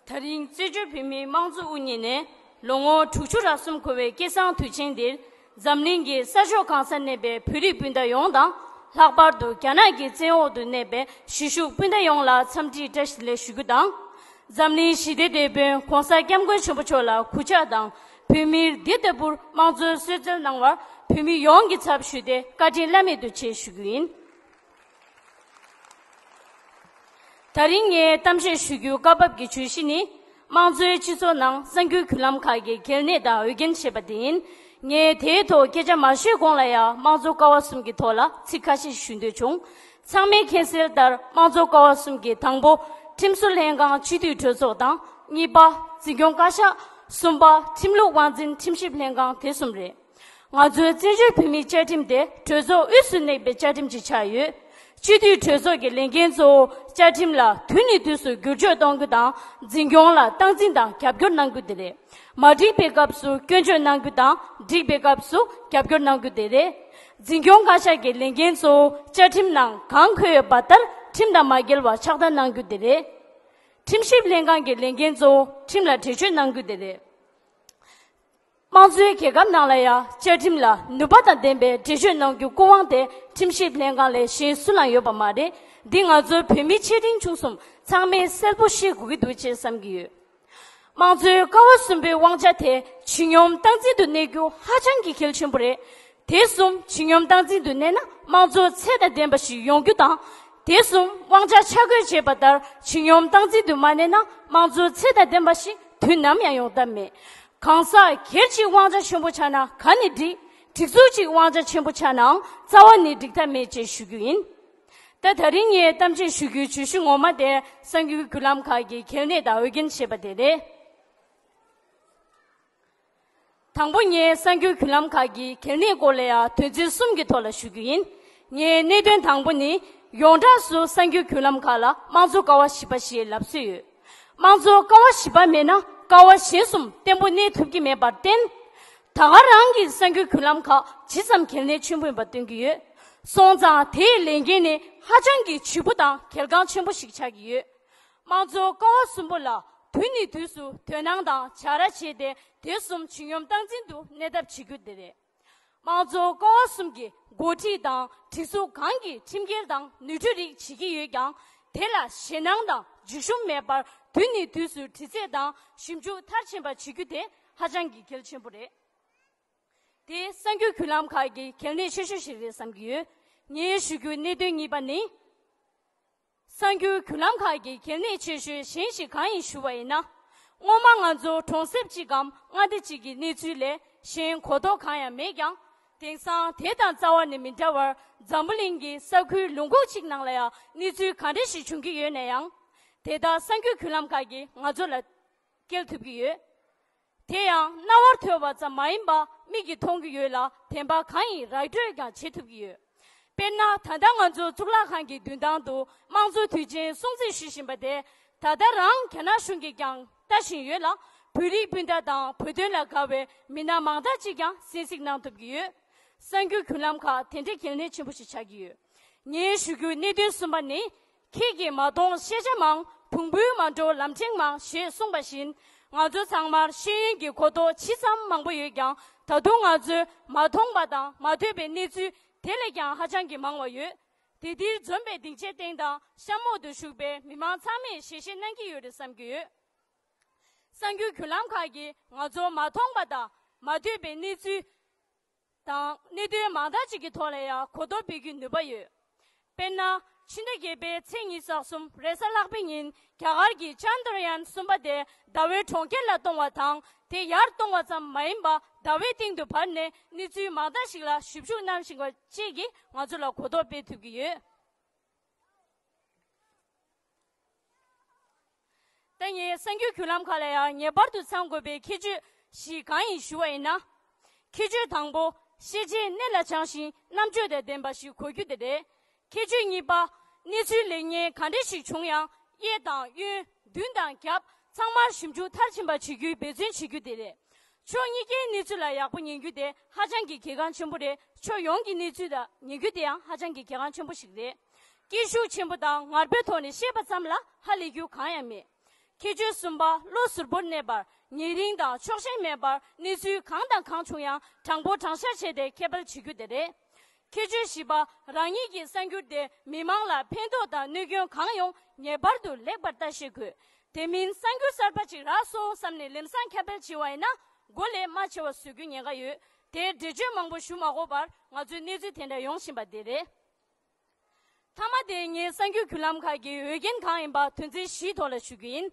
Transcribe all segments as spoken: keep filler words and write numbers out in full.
ད་རིང་བཙན་བྱོལ་བོད་མིའི་དམངས་གཙོ་དབུ་བརྙེས་ནས་ལོ་ངོ་དྲུག་ཅུ་རེ་གསུམ་འཁོར་བའི་སྐལ་བཟང་དུས་ཆེན་འདིར། འཛམ་གླིང་གི་ས་ཕྱོགས་གང་སར་གནས་པའི་བོད་རིགས་སྤུན་ཟླ་ཡོངས་དང་། ལྷག་པར་དུ་རྒྱ་ནག་གི་བཙན་འོག་ཏུ་གནས་པའི་གཞིས་བཞུགས་སྤུན་ཟླ་ཡོངས་ལ་འཚམས་འདྲིའི་བཀྲ་ཤིས་བདེ་ལེགས་ཞུ་རྒྱུ་དང་། འཛམ་གླིང་ཞི་བདེའི་དེད་དཔོན་༧གོང་ས་༧སྐྱབས་མགོན་ཆེན་པོ་མཆོག་ལ་གུས་ཕྱག་དང་། བོད་མིར་འདི་ལྟ་བུར་དམངས་གཙོའི་གསོལ་སྩལ་གནང་བར་བོད་མི་ཡོངས་ཀྱི་ཚབ་ཞུས་ཏེ་བཀའ་དྲིན་བླ་མེད་དུ་ཆེ་ཞུ་རྒྱུ་ཡིན། ད་རིང་ངས་གཏམ་བཤད་ཞུ་རྒྱུའི་སྐབས་བབ་ཀྱི་བརྗོད་གཞི་ནི། དམངས་གཙོའི་སྤྱི་ཚོགས་ནང་གསར་འགྱུར་བརྒྱུད་ལམ་ཁག་གི་གལ་གནད་དང་འོས་འགན་ཞེས་པ་དེ་ཡིན། ངས་དེའི་ཐོག་སྐད་ཆ་མ་ཤོད་གོང་ལ་ཡང་དམངས་གཙོ་ཀ་བ་གསུམ་གྱི་ཐོག་ལ་ཚིག་ཁ་ཤས་ཞུ་འདོད་བྱུང་། ཚང་མས་མཁྱེན་གསལ་ལྟར་དམངས་གཙོ་ཀ་བ་གསུམ་གྱི་དང་པོ། ཁྲིམས་བཟོ་ལྷན་ཁང་སྤྱི་འཐུས་གྲོས་ཚོགས་དང་། གཉིས་པ། འཛིན་སྐྱོང་བཀའ་ཤག་གསུམ་པ། ཁྲིམས་ལུགས་དབང་འཛིན་ཁྲིམས་ཞིབ་ལྷན་ཁང་དེ་གསུམ་རེད། ང་ཚོའི་བཙན་བྱོལ་བོད་མིའི་བཅའ་ཁྲིམས་དེ་གྲོས་ཚོགས་དབུས་སུ་གནས་པའི་བཅའ་ཁྲིམས་ཅིག་ཆགས་ཡོད། སྤྱི་འཐུས་གྲོས་ཚོགས་ཀྱི་ལས་འགན་གཙོ་བོ་བཅའ་ཁྲིམས་ལ་དུས་ནས་དུས་སུ་བསྒྱུར་བཅོས་གཏོང་རྒྱུ་དང་། འཛིན་སྐྱོང་ལ་སྟངས་འཛིན་དང་རྒྱབ་སྐྱོར་གནང་རྒྱུ་དེ་རེད། མ་འགྲིག་པའི་སྐབས་སུ་སྐྱོན་བརྗོད་གནང་རྒྱུ་དང་། འགྲིག་པའི་སྐབས་སུ་རྒྱབ་སྐྱོར་གནང་རྒྱུ་དེ་རེད། འཛིན་སྐྱོང་བཀའ་ཤག་གི་ལས་འགན་གཙོ་བོ་བཅའ་ཁྲིམས་ནང་གང་འཁོད་ཡོད་པ་ལྟར་ཁྲིམས་དང་མ་འགལ་བར་ཕྱག་བསྟར་གནང་རྒྱུ་དེ་རེད། ཁྲིམས་ཞིབ་ལྷན་ཁང་གི་ལས་འགན་གཙོ་བོ་ཁྲིམས་ལ་འགྲེལ་བརྗོད་གནང་རྒྱུ་དེ་རེད། དམངས་གཙོའི་རྒྱལ་ཁབ་ནང་ལ་ཡང་བཅའ་ཁྲིམས་ལ་ནུས་པ་དང་ལྡན་པའི་འགྲེལ་བརྗོད་གནང་རྒྱུ་སྐུ་དབང་དེ་ཁྲིམས་ཞིབ་ལྷན་ཁང་ལས་གཞན་སུ་ལའང་ཡོད་པ་མ་རེད། འདི་ང་ཚོ་བོད་མི་ཆེ་འབྲིང་ཆུང་གསུམ་ཚང་མས་གསལ་པོ་ཤེས་དགོས་ཀྱི་འདུག་ཅེས་བསམ་གྱི་ཡོད། དམངས་གཙོའི་ཀ་བ་གསུམ་པའི་དབང་ཆ་དེ་ཇི་སྙོམས་སྟངས་འཛིན་དུ་གནས་རྒྱུ་ཧ་ཅང་གི་གལ་ཆེན་པོ་རེད། དེ་གསུམ་ཇི་སྙོམས་སྟངས་འཛིན་དུ་གནས་ན་དམངས་གཙོ་ཚད་དང་ལྡན་པ་ཞིག་ཡོང་རྒྱུ་དང་། དེ་གསུམ་དབང་ཆ་ཆ་བགོས་བྱས་པ་ལྟར་ཇི་སྙོམས་སྟངས་འཛིན་དུ་མ་གནས་ན་དམངས་གཙོ་ཚད་དང་ལྡན་པ་ཞིག་དུས་ནམ་ཡང་ཡོང་ཐབས་མེད། གང་ཟག་སྒེར་གཅིག་དབང་ཆ་ཆེན་པོ་ཆགས་ན་ག་ནས་འགྲིག་སྒྲིག་འཛུགས་གཅིག་དབང་ཆ་ཆེན་པོ་ཆགས་ནའང་རྩ་བ་ནས་འགྲིག་ཐབས་མེད་ཅེས་ཞུ་རྒྱུ་ཡིན། ད་ད་རིང་ངས་གཏམ་བཤད་ཞུ་རྒྱུའི་བརྗོད་གཞི་ངོ་མ་དེ་གསར་འགྱུར་བརྒྱུད་ལམ་ཁག་གི་གལ་གནད་དང་འོས་འགན་ཞེས་པ་དེ་རེད། དང་པོ་ངས་གསར་འགྱུར་བརྒྱུད་ལམ་ཁག་གི་གལ་གནད་སྐོར་ལ་ཡང་དོན་ཚན་གསུམ་གྱི་ཐོག་ལ་ཞུ་རྒྱུ་ཡིན། ངས་གནད་དོན་དང་པོ་ནི། ཡོངས་གྲགས་སུ་གསར་འགྱུར་བརྒྱུད་ལམ་ཁག་ལ་དམངས་གཙོ་ཀ་བ་བཞི་པ་ཞེས་ལབ་སྲོལ་ཡོད། དམངས་གཙོ་ཀ་བ་བཞི་པ་མེད་ན་ཀ་བ་གཞན་གསུམ་བརྟན་པོ་གནས་ཐུབ་ཀྱི་མེད་པར་བརྟེན། ད་ག་རང་གི་གསར་འགྱུར་བརྒྱུད་ལམ་ཁག་ཇི་ཙམ་གལ་གནད་ཆེན་པོ་ཡིན་པ་སྟོན་གྱི་ཡོད། སོང་ཙང་དེའི་ལས་འགན་ནི་ཧ་ཅང་གི་ལྗིད་པོ་དང་གལ་འགངས་ཆེན་པོ་ཞིག་ཆགས་ཀྱི་ཡོད། དམངས་གཙོ་ཀ་བ་གསུམ་པོ་ལ་དུས་ནས་དུས་སུ་དོ་སྣང་དང་བྱ་ར་བྱས་ཏེ་དེ་གསུམ་ཇི་སྙོམས་སྟངས་འཛིན་དུ་གནས་ཐབས་བྱེད་རྒྱུ་དེ་རེད། དམངས་གཙོ་ཀ་བ་གསུམ་གྱི་འགོ་ཁྲིད་དང་སྒྲིག་འཛུགས་གང་གི་ཁྲིམས་འགལ་དང་ནོར་འཁྲུལ་རིགས་བྱེད་ཀྱི་ཡོད་ཀྱང་། དེ་ལ་ཞེད་སྣང་དང་འཇིགས་ཞུམ་མེད་པར་དུས་ནས་དུས་སུ་དྲི་རྩད་དང་ཞིབ་འཇུག་མཐར་ཕྱིན་པ་བྱེད་རྒྱུ་དེ་ཧ་ཅང་གི་གལ་ཆེན་པོ་རེད། དེ་གསར་འགྱུར་བརྒྱུད་ལམ་ཁག་གི་གལ་གནད་ཆེ་ཤོས་ཤིག་རེད་བསམ་གྱི་ཡོད། ངས་ཞུ་རྒྱུའི་གནད་དོན་གཉིས་པ་ནི། གསར་འགྱུར་བརྒྱུད་ལམ་ཁག་གི་གལ་གནད་ཆེ་ཤོས་གཞན་ཞིག་གང་ཡིན་ཞུ་བ་ཡིན་ན། སྔོན་མ་ང་ཚོ་གྲོང་གསེབ་གཅིག་གམ་མངའ་སྡེ་གཅིག་གི་གནས་ཚུལ་ལས་གཞན་གོ་རྟོགས་གང་ཡང་མེད་ཀྱང་། དེང་སང་དེ་དང་རྩ་བ་ནས་མི་འདྲ་བར་འཛམ་བུ་གླིང་གི་ས་ཁུལ་ལུང་ཁུག་ཅིག་ནང་ལ་ཡང་གནས་ཚུལ་ག་འདྲ་ཞིག་བྱུང་གི་ཡོད་ན་ཡང་། དེ་དག་གསར་འགྱུར་བརྒྱུད་ལམ་ཁག་གིས་ང་ཚོ་ལ་སྐྱེལ་ཐུབ་ཀྱི་ཡོད། དེ་ཡང་རྣ་བར་ཐོས་པ་ཙམ་མ་ཡིན་པར་མིག་གིས་མཐོང་གི་ཡོད་ལ། བདེན་པ་གང་ཡིན་ར་སྤྲོད་ཀྱང་བྱེད་ཐུབ་ཀྱི་ཡོད། དཔེར་ན། ད་ལྟ་ང་ཚོ་གཙུག་ལག་ཁང་གི་མདུན་ཐང་དུ་དམངས་གཙོ་དུས་ཆེན་སྲུང་བརྩི་ཞུ་བཞིན་པ་དེ། ད་ལྟ་རང་རྒྱ་ནག་གཞུང་གིས་ཀྱང་ལྟ་བཞིན་ཡོད་ལ། བོད་རིགས་སྤུན་ཟླ་དང་བོད་དོན་ལ་དགའ་བའི་མི་སྣ་མང་དག་ཅིག་ཀྱང་གསན་གཟིགས་གནང་ཐུབ་ཀྱི་ཡོད། གསར་འགྱུར་བརྒྱུད་ལམ་ཁག་དེ་འདྲའི་གལ་གནད་ཆེན་པོ་ཞིག་ཆགས་ཀྱི་ཡོད། ངའི་ཞུ་རྒྱུའི་གནད་དོན་གསུམ་པ་ནི། ཁྱེད་ཀྱིས་མ་མཐོང་ཤེས་བྱ་མང་། བོང་བུས་མ་འགྲོ་ལམ་ཕྲན་མང་ཞེས་གསུངས་པ་བཞིན། ང་ཚོ་ཚང་མར་ཤེས་ཡོན་གྱི་གོ་རྟོགས་ཇི་ཙམ་མང་པོ་ཡོད་ཀྱང་། ད་དུང་ང་ཚོས་མ་མཐོང་བ་དང་མ་ཐོས་པའི་གནས་ཚུལ་དེ་ལས་ཀྱང་ཧ་ཅང་གི་མང་བ་ཡོད། དེ་འདིར་འཛོམས་པའི་སྡིངས་ཆའི་སྟེང་དང་གཤམ་འོག་ཏུ་བཞུགས་པའི་མི་མང་ཚང་མས་ཞལ་བཞེས་གནང་གི་ཡོད་རེད་བསམ་གྱི་ཡོད། གསར་འགྱུར་བརྒྱུད་ལམ་ཁག་གིས་ང་ཚོ་མ་མཐོང་བ་དང་མ་ཐོས་པའི་གནས་ཚུལ་དང་གནད་དོན་མང་དག་ཅིག་གི་ཐོག་ལ་ཡང་གོ་རྟོགས་སྤེལ་རྒྱུའི་ནུས་པ་ཡོད། དཔེར་ན། ཕྱི་ཟླ་བརྒྱད་པའི་ཚེས་ཉི་ཤུ་རྩ་གསུམ་རེས་གཟའ་ལྷག་པའི་ཉིན་རྒྱ་གར་གྱི་ཅན་དྲ་ཡན་གསུམ་པ་དེ་ཟླ་བའི་གྲོང་ཁྱེར་ལ་གཏོང་བ་དང་། དེ་ཡར་གཏོང་བ་ཙམ་མ་ཡིན་པར་ཟླ་བའི་སྟེང་དུ་བབས་ནས་གནས་ཚུལ་མང་དག་ཞིག་ལ་ཞིབ་འཇུག་གནང་བཞིན་པ་བཅས་ཀྱིས་ང་ཚོ་ལ་གོ་རྟོགས་སྤེལ་ཐུབ་ཀྱི་ཡོད། ད་ངས་གསར་འགྱུར་བརྒྱུད་ལམ་ཁག་ལ་ཡང་ངེས་པར་དུ་ཚང་དགོས་པའི་ཁྱད་ཆོས་ཤིག་གང་ཡིན་ཞུ་བ་ཡིན་ན། ཁྱད་ཆོས་དང་པོ། ཤེས་བྱའི་གནས་ལ་བྱང་ཞིང་རྣམ་དཔྱོད་དང་ལྡན་པ་ཞིག་དགོས་རྒྱུ་དེ་རེད། ཁྱད་ཆོས་གཉིས་པ། གནས་ཚུལ་ལེགས་ཉེས་ག་འདྲ་ཞིག་བྱུང་ཡང་། གཡས་དང་གཡོན། མདུན་དང་རྒྱབ། ཚང་མར་ཞིབ་འཇུག་མཐར་ཕྱིན་པ་བྱེད་རྒྱུའི་འབད་བརྩོན་བྱེད་རྒྱུ་དེ་རེད། ཕྱོགས་གཉིས་ཀའི་གནས་ཚུལ་ལ་ཡག་པོ་ཉན་རྒྱུ་དེ་ཧ་ཅང་གི་གལ་འགངས་ཆེན་པོ་རེད། ཕྱོགས་ཡོངས་ཀྱི་གནས་ཚུལ་དག་ཉན་རྒྱུ་དེ་ཡང་ཧ་ཅང་གི་གལ་འགངས་ཆེན་པོ་ཞིག་རེད། སྐད་ཤུགས་ཆེན་པོ་དང་ངར་པོའི་ཐོག་ནས་བཤད་པ་ཙམ་ལ་ཧ་ལས་རྒྱུ་གང་ཡང་མེད། ཁྱད་ཆོས་གསུམ་པ། བློ་གཟུར་པོར་གནས་པར་ཉེ་རིང་དང་ཕྱོགས་ཞེན་མེད་པར་གནས་ཚུལ་གང་དང་གང་བྱུང་ཡང་དྲང་པོ་དྲང་བཞག་བྱས་ཏེ་ཁྱད་པར་འབྱེད་རྒྱུ་དེ་རེད། ཁྱད་ཆོས་བཞི་པ། རང་ཉིད་ཀྱི་གསར་འགྱུར་དེ་མི་མང་ལ་ཕན་ཐོགས་དང་གནོད་སྐྱོན་གང་ཡོང་ངེས་པར་དུ་ལེགས་པར་ལྟ་ཤེས་དགོས། དེ་མིན་གསར་འགྱུར་གསར་པ་ཅིག་རག་སོང་བསམ་ནས་ལམ་སང་ཁྱབ་སྤེལ་བྱས་པ་ཡིན་ན་མགོ་ལས་རྨ་ཆེ་བ་བཟོ་རྒྱུའི་ཉེན་ཁ་ཡོད། དེར་འགྲེལ་བརྗོད་མང་པོ་ཞུ་མ་དགོས་པར་ང་ཚོའི་གནས་ཚུལ་དེ་འདྲ་ཡོང་བཞིན་པ་དེ་རེད། མཐའ་མ་དེ་ངས་གསར་འགྱུར་བརྒྱུད་ལམ་ཁག་གི་འོས་འགན་གང་ཡིན་པ་དོན་ཚན་བཞིའི་ཐོག་ལ་ཞུ་རྒྱུ་ཡིན།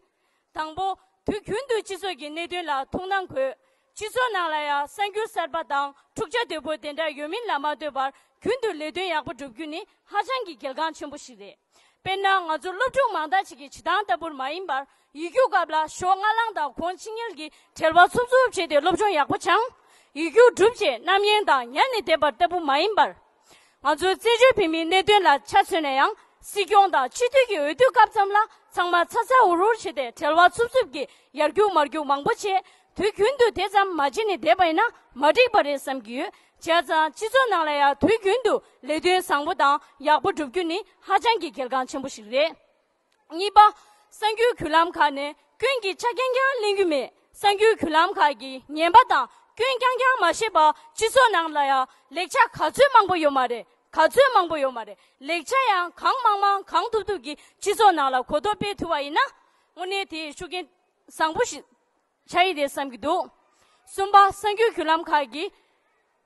དང་པོ། དུས་རྒྱུན་དུ་སྤྱི་ཚོགས་ཀྱི་གནད་དོན་ལ་ཐུགས་སྣང་དགོས། སྤྱི་ཚོགས་ནང་ལ་ཡང་གསར་འགྱུར་གསར་པ་དང་འཁྲུག་ཆ་དོད་པོ་དེ་འདྲ་ཡོད་མིན་ལ་མ་ལྟོས་པར་རྒྱུན་དུ་ལས་དོན་ཡག་པོ་སྒྲུབ་རྒྱུ་ནི་ཧ་ཅང་གི་གལ་འགངས་ཆེན་པོ་ཞིག་རེད། དཔེར་ན་ང་ཚོ་སློབ་ཕྲུག་མང་དག་ཅིག་གི་བྱེད་སྟངས་ལྟ་བུར་མ་ཡིན་པར་ཡིག་རྒྱུགས་སྐབས་ལ་ཞོགས་སྔ་ལངས་དང་གོང་ཕྱི་ཉལ་གྱི་བྲེལ་བ་འཚུབ་འཚུབ་བྱས་ཏེ་སློབ་སྦྱོང་ཡག་པོ་སྦྱང་། ཡིག་རྒྱུགས་གྲུབ་རྗེས་རྣམ་གཡེང་དང་ཉལ་ནས་བསྡད་པ་ལྟ་བུ་མ་ཡིན་པར། ང་ཚོའི་རྩད་གཅོད་བྱེད་མིའི་གནད་དོན་ལ་ཆ་མཚོན་ན་ཡང་སྲིད་སྐྱོང་དང་སྤྱི་འཐུས་ཀྱི་འོས་བསྡུ་སྐབས་ཙམ་ལ་ཚང་མ་ཚ་ཚ་འུར་འུར་བྱས་ཏེ་བྲེལ་བ་འཚུབ་འཚུབ་ཀྱིས་ཡར་རྒྱུག་མར་རྒྱུག་མང་པོ་བྱས། དུས་རྒྱུན་དུ་དེ་ཙམ་མ་བྱས་ནས་བསྡད་པ་ཡིན་ན་མ་འགྲིག་པ་རེད་བསམ་གྱི་ཡོད། བྱས་ཙང་སྤྱི་ཚོགས་ནང་ལ་ཡང་དུས་རྒྱུན་དུ་ལས་དོན་བཟང་པོ་དང་ཡག་པོ་སྒྲུབ་རྒྱུ་ནི་ཧ་ཅང་གི་གལ་འགངས་ཆེན་པོ་ཞིག་རེད། གཉིས་པ། གསར་འགྱུར་བརྒྱུད་ལམ་ཁག་ནས་སྐྱོན་གྱི་ཆ་རྐྱང་རྐྱང་གླེང་རྒྱུ་མེད། གསར་འགྱུར་བརྒྱུད་ལམ་ཁག་གིས་ངན་པ་དང་སྐྱོན་རྐྱང་རྐྱང་མ་བཤད་པར་སྤྱི་ཚོགས་ནང་ལ་ཡང་ལེགས་ཆ་ག་ཚོད་མང་པོ་ཡོད་མ་རེད། ག་ཚོད་མང་པོ་ཡོད་མ་རེད། ལེགས་ཆ་ཡང་གང་མང་མང་གང་ཐུབ་ཐུབ་ཀྱིས་སྤྱི་ཚོགས་ནང་ལ་གོ་རྟོགས་སྤེལ་ཐུབ་པ་ཡིན་ན་དངོས་གནས་དེ་ཤུགས་རྐྱེན་བཟང་པོ་ཞིག་ཆགས་ཡི་རེད་བསམ་གྱི་འདུག་གསུམ་པ། གསར་འགྱུར་བརྒྱུད་ལམ་ཁག་གིས་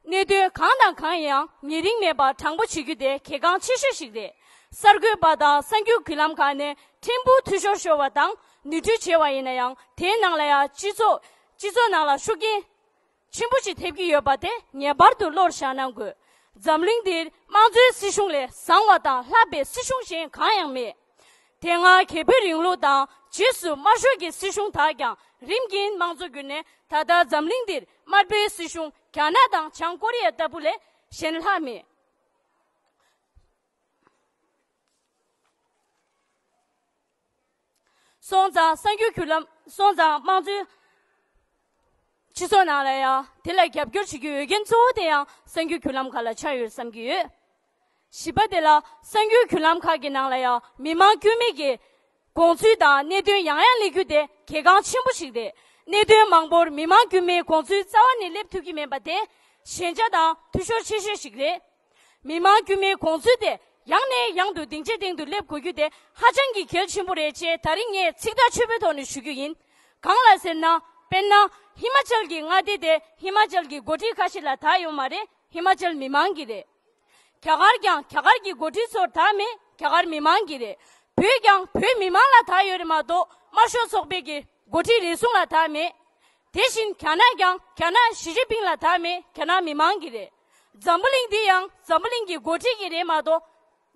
གནད་དོན་གང་དང་གང་ཡང་ཉེ་རིང་མེད་པར་དྲང་པོ་བྱེད་རྒྱུ་དེ་གལ་འགངས་ཆེ་ཤོས་ཤིག་རེད། གསར་འགོད་པ་དང་གསར་འགྱུར་བརྒྱུད་ལམ་ཁག་ནས་ཕྲན་བུ་འཐུས་ཤོར་ཤོར་བ་དང་ནོར་འཁྲུལ་བྱས་པ་ཡིན་ན་ཡང་དེའི་ནང་ལ་ཡང་སྤྱི་ཚོགས་སྤྱི་ཚོགས་ནང་ལ་ཤུགས་རྐྱེན་ཆེན་པོ་ཞིག་ཐེབས་ཀྱི་ཡོད་པ་དེ་ངེས་པར་དུ་བློར་བཞག་གནང་དགོས། འཛམ་གླིང་འདིར་དམངས་གཙོའི་སྲིད་གཞུང་ལས་བཟང་བ་དང་ལྷག་པའི་སྲིད་གཞུང་གཞན་གང་ཡང་མེད། དེ་སྔ་རྒྱལ་པོའི་རིང་ལུགས་དང་རྗེས་སུ་དམར་ཤོག་གི་སྲིད་གཞུང་དག་ཀྱང་རིམ་གྱིས་དམངས་གཙོ་གྱུར་ནས་ད་ལྟ་འཛམ་གླིང་འདིར་དམར་པོའི་སྲིད་གཞུང་རྒྱ་ནག་དང་བྱང་ཀོ་རི་ཡ་ལྟ་བུ་ལས་གཞན་ལྷག་མེད། སོང་ཙང་གསར་འགྱུར་བརྒྱུད་ལམ། སོང་ཙང་དམངས་གཙོའི་སྤྱི་ཚོགས་ནང་ལ་ཡང་དེ་ལ་རྒྱབ་སྐྱོར་བྱེད་རྒྱུའི་འོས་འགན་གཙོ་བོ་དེ་ཡང་གསར་འགྱུར་བརྒྱུད་ལམ་ཁག་ལ་ཆགས་ཡོད་བསམ་གྱི་ཡོད། བཞི་པ་དེ་ལ་གསར་འགྱུར་བརྒྱུད་ལམ་ཁག་གི་ནང་ལ་ཡང་མི་མང་དཀྱུས་མའི་གི་དགོངས་ཚུལ་དང་གནད་དོན་ཡང་ཡང་སླེབས་རྒྱུ་དེ་གལ་འགངས་ཆེན་པོ་ཞིག་རེད། གནད་དོན་མང་པོར་མི་མང་དཀྱུས་མའི་དགོངས་ཚུལ་རྩ་བ་ནས་སླེབས་ཐུབ་ཀྱི་མེད་པ་དེ་ཞན་ཆ་དང་འཐུས་ཤོར་ཆེ་ཤོས་ཤིག་རེད། མི་མང་དཀྱུས་མའི་དགོངས་ཚུལ་དེ་ཡང་ནས་ཡང་དུ་སྡིངས་ཆའི་སྟེང་དུ་སླེབས་དགོས་རྒྱུ་དེ་ཧ་ཅང་གི་གལ་ཆེན་པོ་རེད་ཅེས་ད་རིང་ངས་ཚིག་ཐག་ཆོད་པོའི་ཐོག་ནས་ཞུ་རྒྱུ་ཡིན། གང་ལ་ཟེར་ན། དཔེར་ན། ཧི་མ་ཅལ་གྱི་མངའ་སྡེ་དེ་ཧི་མ་ཅལ་གྱི་འགོ་ཁྲིད་ཁ་ཤས་ལ་བདག་ཡོད་མ་རེད། ཧི་མ་ཅལ་མི་མང་གི་རེད། རྒྱ་གར་ཀྱང་རྒྱ་གར་གྱི་འགོ་ཁྲིད་ཚོར་བདག་མེད། རྒྱ་གར་མི་མང་གི་རེད། བོད་ཀྱང་བོད་མི་མང་ལ་བདག་ཡོད་རེད་མ་གཏོགས་དམར་ཤོག་ཚོགས་པའི་གི་འགོ་ཁྲིད་རེ་ཟུང་ལ་བདག་མེད། དེ་བཞིན་རྒྱ་ནག་ཀྱང་རྒྱ་ནག་ཞི་ཅིན་ཕིང་ལ་བདག་མེད། རྒྱ་ནག་མི་མང་གི་རེད། འཛམ་བུ་གླིང་འདི་ཡང་འཛམ་བུ་གླིང་གི་འགོ་ཁྲིད་ཀྱི་རེད་མ་གཏོགས།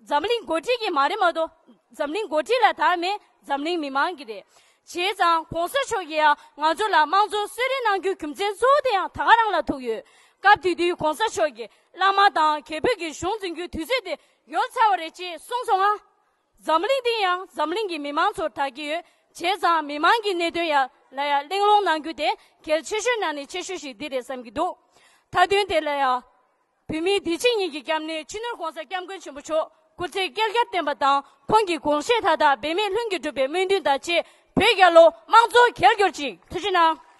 འཛམ་གླིང་འགོ་ཁྲིད་ཀྱི་མ་རེད་མ་གཏོགས། འཛམ་གླིང་འགོ་ཁྲིད་ལ་བདག་མེད། འཛམ་གླིང་མི་མང་གི་རེད། བྱས་ཙང་གོང་ས་མཆོག་གིས་ཡང་ང་ཚོ་ལ་དམངས་གཙོ་གསོལ་རས་གནང་རྒྱུའི་རྒྱུ་མཚན་གཙོ་བོ་དེ་ཡང་ད་ག་རང་ལ་ཐུག་ཡོད། སྐབས་དེ་དུས་གོང་ས་མཆོག་གིས་བླ་མ་དང་རྒྱལ་པོ་གི་གཞུང་འཛིན་རྒྱུའི་དུས་ཚོད་དེ་ཡོལ་ཚར་བ་རེད་ཅེས་གསུངས་སོང་ང་། འཛམ་གླིང་འདི་ཡང་འཛམ་གླིང་གི་མི་མང་ཚོར་བདག་གི་ཡོད། བྱས་ཙང་མི་མང་གི་གནད་དོན་ཡ་ལ་ཡ་གླེང་སློང་གནང་རྒྱུ་དེ་གལ་ཆེ་ཤོས་ནང་ནས་ཆེ་ཤོས་ཤིག་འདི་རེད་བསམ་གྱི་འདུག་མཐའ་དོན་དེ་ལ་ཡ། བོད་མིའི་བདེ་སྐྱིད་ཉིད་ཀྱི་སྐྱབས་གནས་སྤྱི་ནོར་༸གོང་ས་༸སྐྱབས་མགོན་ཆེན་པོ་མཆོག་སྐུ་ཚེ་བསྐལ་བརྒྱར་བརྟན་པ་དང་ཁོང་གི་དགོངས་བཞེད་མཐའ་དག་འབད་མེད་ལྷུན་གྱིས་འགྲུབ་པའི་སྨོན་འདུན་དང་བཅས་བོད་རྒྱལ་ལོ། དམངས་གཙོ་རྒྱལ་གྱུར་ཅིག་ཐུགས་རྗེ་གནང་།